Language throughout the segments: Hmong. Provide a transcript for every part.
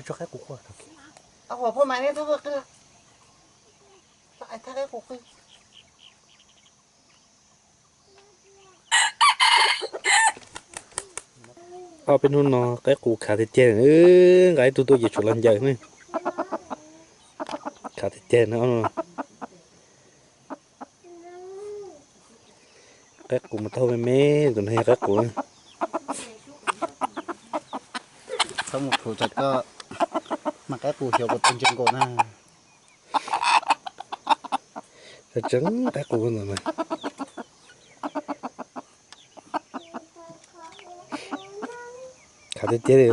Tso qaib qus qua. Qab qus phoj mas neb thab qw, thab qaib qus qw. Ob peb hnub no qaib qus khav tiag tiag, nqa ib tug tuaj ces tshuav los ncaws ne. Khav tiag tiag no. Qaib qus mas taub hau me me, tus no yog qaib qus. Txhob mus thuv tsam koj mas qaib qus xyov puas tau ntsia nkaus na. Tseeb qaib qus ntawd mas khav tiag tiag li.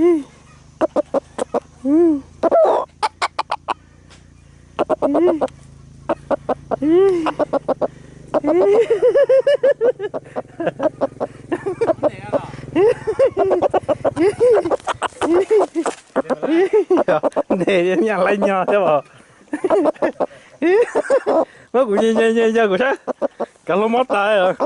Ntes nyaj hlais nyog thiab os. Muab kuv nyiag nyiag nyiag nyiag kuv saib, kav hluas mob tas os.